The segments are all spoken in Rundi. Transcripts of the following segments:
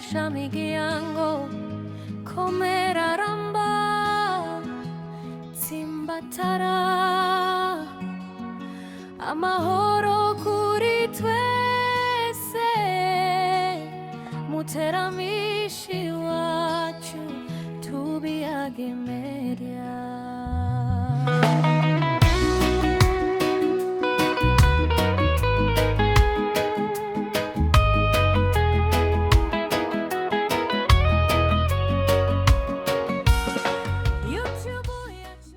Gafasha miryango, komera, ramba, tsimbatara amahoro kuri twese. Muteramishi wacu, Tubiyage Media. YouTube yacu.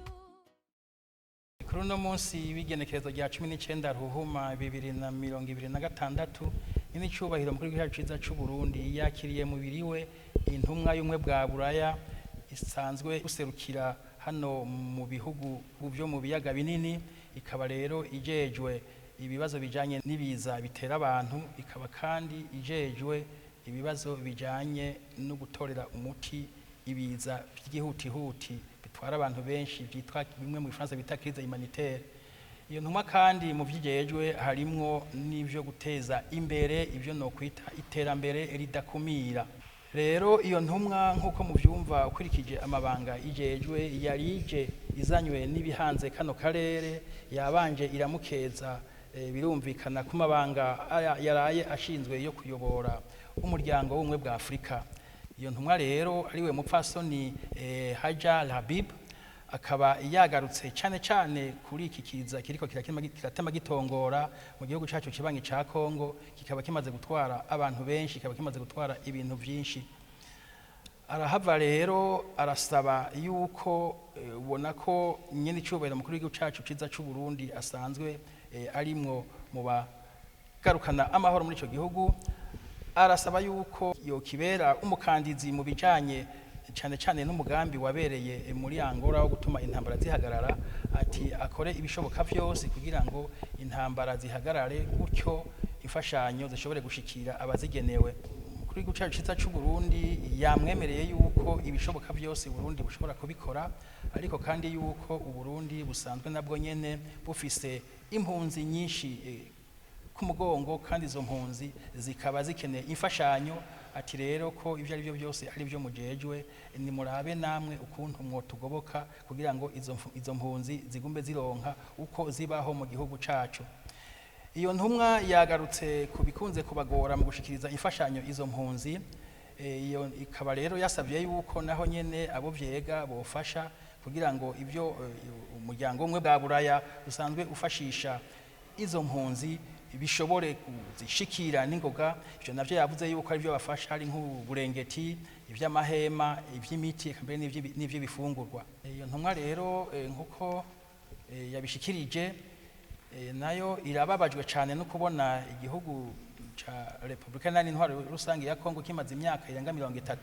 Kuri uno munsi w'igenekerezo rya 19 Ruhuma 2026, n'icyubahiro mukuru w'igihugu cyiza cy'u Burundi yakiriye mubiri we intumwa y'ubumwe bwa Buraya isanzwe guserukira hano mu bihugu byo mu biyaga binini, ikaba rero ijejwe ibibazo bijanye n'ibiza bitera abantu, ikaba kandi ijejwe ibibazo bijanye no gutorera umuti ibiza by'igihutihuti bitwara abantu benshi, byitwa bimwe mu Gifaransa bita crise humanitaire. Iyo ntumwa kandi mu vyijejwe harimwo n'ivyo guteza imbere ivyo nokwita iterambere ridakumira. Rero iyo ntumwa, nk'uko muvyumva, ukurikije amabanga ijejwe, yarije izanywe n'ibihanze kano karere. Yabanje iramukeza, birumvikana, ku mabanga yaraye ashinzwe yo kuyobora umuryango w'ubumwe bwa Afurika. Iyo ntumwa rero, ariwe mupfasoni Haja Habib, akaba yagarutse cyane cyane kuri iki kiza kiriko kiratema gitongora mu gihugu cyacu kibanyi ca Kongo, kikaba kimaze gutwara abantu benshi, kikaba kimaze gutwara ibintu byinshi. Arahava rero arasaba yuko ubona ko nyene icyubahiro mukuru w'igihugu cyacu ciza c'u Burundi asanzwe arimwo mu bagarukana amahoro muri ico gihugu, arasaba yuko yokibera umukandizi mu bijanye cyane cyane n'umugambi wabereye muri Angola wo gutuma intambara zihagarara. Ati akore ibishoboka byose kugira ngo intambara zihagarare, gutyo imfashanyo zishobore gushikira abazigenewe. Kuri igihugu cyacu cyiza cy'u Burundi yamwemereye yuko ibishoboka byose Burundi bushobora kubikora, ariko kandi yuko Uburundi busanzwe nabwo nyene bufise impunzi nyinshi ku mugongo, kandi izo mpunzi zikaba zikeneye imfashanyo. Ati rero ko ibyo ari byo byose ari byo mujejwe, nimurabe namwe ukuntu mwotugoboka kugira ngo izo mpunzi zigume zironka uko zibaho mu gihugu cacu. Iyo ntumwa yagarutse ku bikunze kubagora mu gushikiriza imfashanyo izo mpunzi. Iyo ikaba rero yasabye yuko naho nyene abo vyega bofasha kugira ngo ibyo umuryango umwe bwa Buraya usanzwe ufashisha izo mpunzi bishobore kuzishikira n'ingoga. Ivyo navyo yavuze yuko ari byo bafasha, ari nk'uburengeti, ivy'amahema, ivy'imiti, eka mbere n'ivy'ibifungurwa. Iyo ntumwa rero, nkuko yabishikirije, nayo irababajwe cyane no kubona igihugu ca Repubulika Iharanira Intwaro Rusange ya Kongo kimaze imyaka irenga 30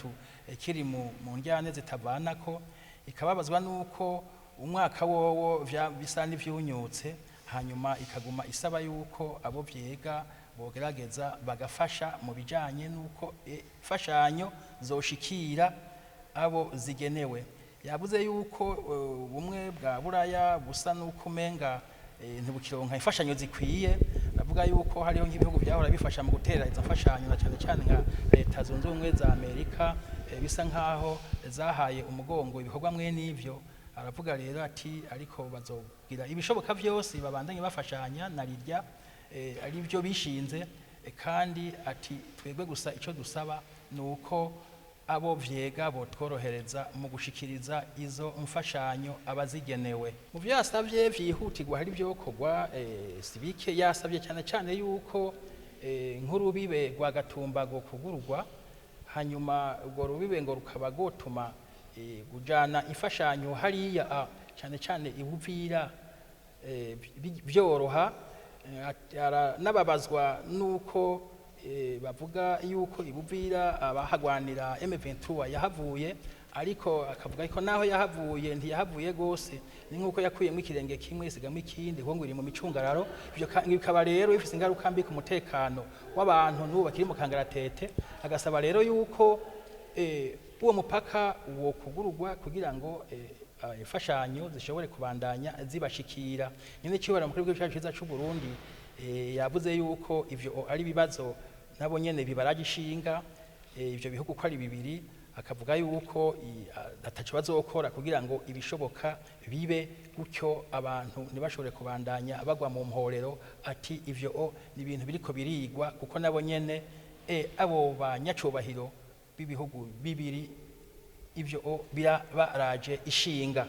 kiri mu njyane zitavanako, ikababazwa nuko umwaka wowo bisa n'ivyunyutse. Hanyuma ikaguma isaba yuko abo vyega bogerageza bagafasha mu bijanye nuko imfashanyo zoshikira abo zigenewe. Yavuze yuko ubumwe bwa Buraya busa nuko umenga ntibukironka imfashanyo zikwiye. Avuga yuko hariho nk'ibihugu byahora bifasha mu gutera izo mfashanyo, na cyane cyane nka Leta Zunze Ubumwe za Amerika, bisa nkaho zahaye umugongo ibikorwa mwe n'ivyo. Aravuga rero ati ariko bazogira ibishoboka byose babandanye bafashanya na rirya ari byo bishinze, kandi ati twebwe gusa icyo dusaba ni uko abo vyega botworohereza mu gushikiriza izo mfashanyo abazigenewe. Mu vyo yasavye vyihutirwa hari vyokorwa, sibike, yasavye cyane cyane yuko nk'urubibe rwa Gatumba kugururwa, hanyuma urwo rubibe ngo rukaba rwotuma kujana imfashanyo hariya cyane cyane ibuvira byoroha. N'ababazwa nuko bavuga yuko ibuvira abahagwanira M23 yahavuye, ariko akavuga ko naho yahavuye ntiyahavuye gose, ni nkuko yakuyemo ikirenge kimwe isigamo ikindi, kuko ngo iri mu micungararo. Ivyo bikaba rero bifise ingaruka mbi ku mutekano w'abantu n'ubu bakiri mu kangaratete. Agasaba rero yuko uwo mupaka wo kugururwa kugira ngo imfashanyo zishobore kubandanya zibashikira. Nyine cyubahiro mukuru w'igihugu cyacu cyiza cy'u Burundi yavuze yuko ivyo ari ibibazo nabo nyene bibaraje ishinga. ivyo bihugu ko ari bibiri, akavuga yuko ataco bazokora kugira ngo ibishoboka bibe gutyo, abantu ntibashobore kubandanya bagwa mu mporero. Ati ivyo ni ibintu biriko birigwa, kuko nabo nyene abo banyacubahiro b'ibihugu bibiri ivyo birabaraje ishinga.